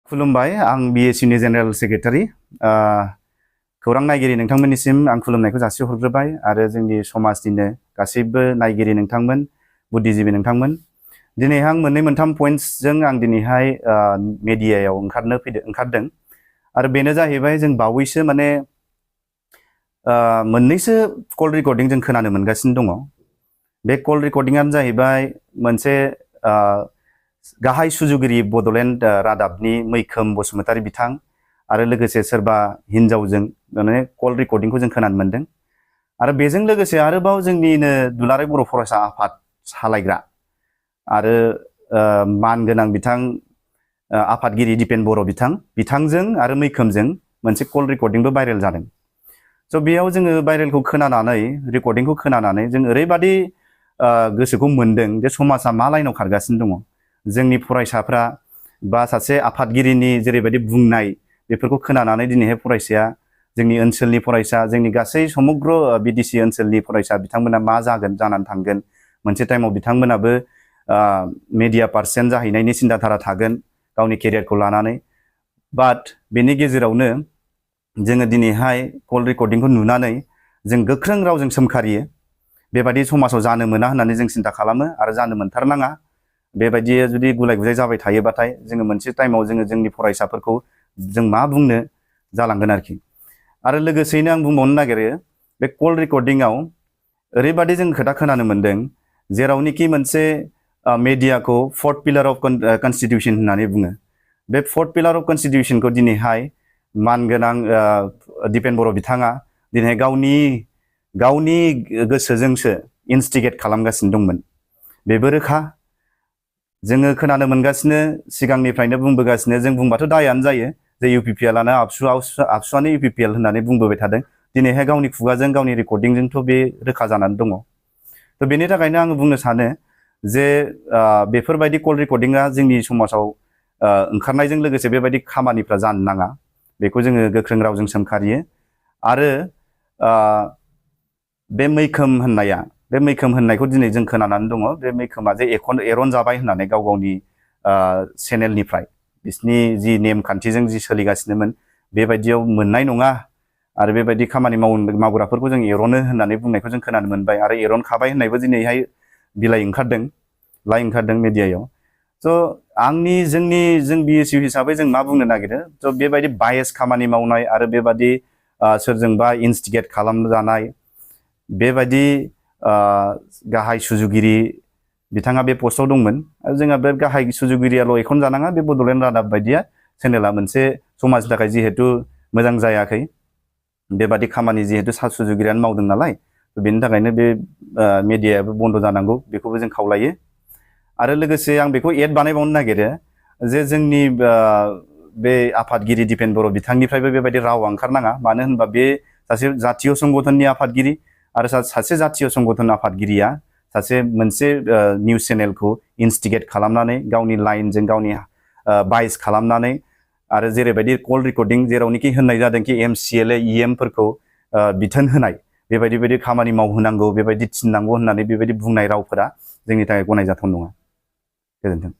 खुलुमबाय आं BSUनि general secretary खौरां नायगिरि नोंथांमोननिसिम आं खुलुमनायखौ जासिहरग्रोबाय आरो जोंनि समाजनिनो गासैबो नायगिरि नोंथांमोन बुद्धिजीबि नोंथांमोन दिनै आं मोननै मोनथाम पइन्ट्सजों आं दिनैहाय मिडियायाव ओंखारदों आरो बेनो जाहैबाय जों बावैसो माने मोननैसो कल रेकर्डिं जों खोनानो मोनगासिनो दङ बे कल रेकर्डिंआनो जाहैबाय मोनसे गाहाय सुजुगिरि बडलेण्ड रादाबनि मैखोम बसुमतारी बिथां आरो लोगोसे सोरबा हिनजावजों माने कल रेकर्डिंखौ जों खोनानो मोनदों आरो बेजों लोगोसे आरोबाव जोंनिनो दुलाराय बर' फरायसा आफाद सालायग्रा आरो मानगोनां बिथां आफादगिरि दिपेन बर' बिथांजों आरो मैखोमजों मोनसे कल रेकर्डिंबो भाइरेल जादों। स' बेयाव जोङो भाइरेलखौ खोनानानै रेकर्डिंखौ खोनानानै जों ओरैबादि गोसोखौ मोनदों जे समाजा मा लाइनाव खारगासिनो दङ। जोंनि फरायसाफ्रा बा सासे आफादगिरिनि जेरैबायदि बुंनाय बेफोरखौ खोनानानै दिनैहाय फरायसाया जोंनि ओनसोलनि फरायसा जोंनि गासै समग्र BDC ओनसोलनि फरायसा बिथांमोना मा जानानै थांगोन मोनसे टाइमाव बिथांमोनाबो मिडिया पार्सन जाहैनायनि सिन्थाधारा थागोन गावनि केरियारखौ लानानै बाट बेनि गेजेरावनो जोङो दिनैहाय कल रेकर्डिंखौ नुनानै जों गोख्रों रावजों सोमखारियो बेबायदि समाजाव जानो मोना होननानै जों सिन्था खालामो आरो जानो मोनथारनाङा। बेबायदि जुदि गुलाय गुजाय जाबाय थायोबाथाय जोङो मोनसे टाइमाव जोंनि फरायसाफोरखौ जों मा बुंनो जालांगोन आरो लोगोसेयैनो आं बुंबावनो नागिरो बे कल रेकर्डिंआव ओरैबादि जों खोथा खोनानो मोनदों जेरावनोखि मोनसे मिडियाखौ फोर्थ पिलार अफ कन्स्टिटिउशन होननानै बुङो बे फोर्थ पिलार अफ कन्स्टिटिउशनखौ दिनैहाय मानगोनां दिपेन बर' बिथाङा दिनै गावनि गोसोजोंसो इनस्टिगेट खालामगासिनो दंमोन बेबो रोखा जोङो खोनानो मोनगासिनो सिगांनिफ्रायनो बुंबोगासिनो जों बुंबाथ' दायानो जायो जे UPPLआनो आबसुआनो UPPL होननानै बुंबोबाय थादों दिनैहाय गावनि खुगाजों गावनि रेकर्डिंजोंथ' बे रोखा जानानै दङ। थ' बेनि थाखायनो आङो बुंनो सानो जे बेफोरबायदि कल रेकर्डिंआ जोंनि समाजाव ओंखारनायजों लोगोसे बेबायदि खामानिफ्रा जानो नाङा बेखौ जोङो गोख्रों रावजों सोमखारियो आरो बे मैखोम होननायखौ दिनै जों खोनानानै दङ बे मैखोमा जे एरन जाबाय होननानै गावनि चेनेलनिफ्राय बिसिनि जि नेमखान्थिजों जि सोलिगासिनोमोन बेबायदियाव मोननाय नङा आरो बेबायदि खामानि मावग्राफोरखौ जों एरनो होननानै बुंनायखौ जों खोनानो मोनबाय आरो एरनखाबाय होननायबो दिनैहाय बिलाइ ओंखारदों मिडियायाव। स' जों BSU हिसाबै जों मा बुंनो नागिरो स' बेबायदि बायस खामानि मावनाय आरो बेबायदि सोरजोंबा इनस्टिगेट खालामजानाय बेबायदि गाहाय सुजुगिरि बिथाङा बे पस्टआव दंमोन आरो जोंहा बे गाहाय सुजुगिरियाल' एखन जानाङा बे बडलेण्ड रादाब बायदिया चेनेला मोनसे समाजनि थाखाय जिहेतु मोजां जायाखै बेबादि खामानि जिहेतु सुजुगिरियानो मावदों नालाय बेनि थाखायनो बे मिडियायाबो बन्द' जानांगौ बेखौबो जों खावलायो आरो लोगोसे आं बेखौ एड बानायबावनो नागिरो जे जोंनि बे आफादगिरि दिपेन बर' बिथांनिफ्रायबो बेबायदि रावा ओंखारनाङा मानो होनबा बे सासे जातीय संगठननि आफादगिरि आरो सासे जातीय संगठन आफादगिरिया सासे मोनसे निउज चेनेलखौ इनस्टिगेट खालामनानै गावनि लाइनजों गावनि बायस खालामनानै आरो जेरैबायदि कल रेकर्डिं जेरावनोखि होननाय जादोंखि MCLA EM फोरखौ बिथोन होनाय बेबायदि खामानि मावहोनांगौ बेबायदि थिननांगौ होननानै बेबायदि बुंनाय रावफोरा जोंनि थाखाय गनायजाथाव नङा। गोजोन्थों।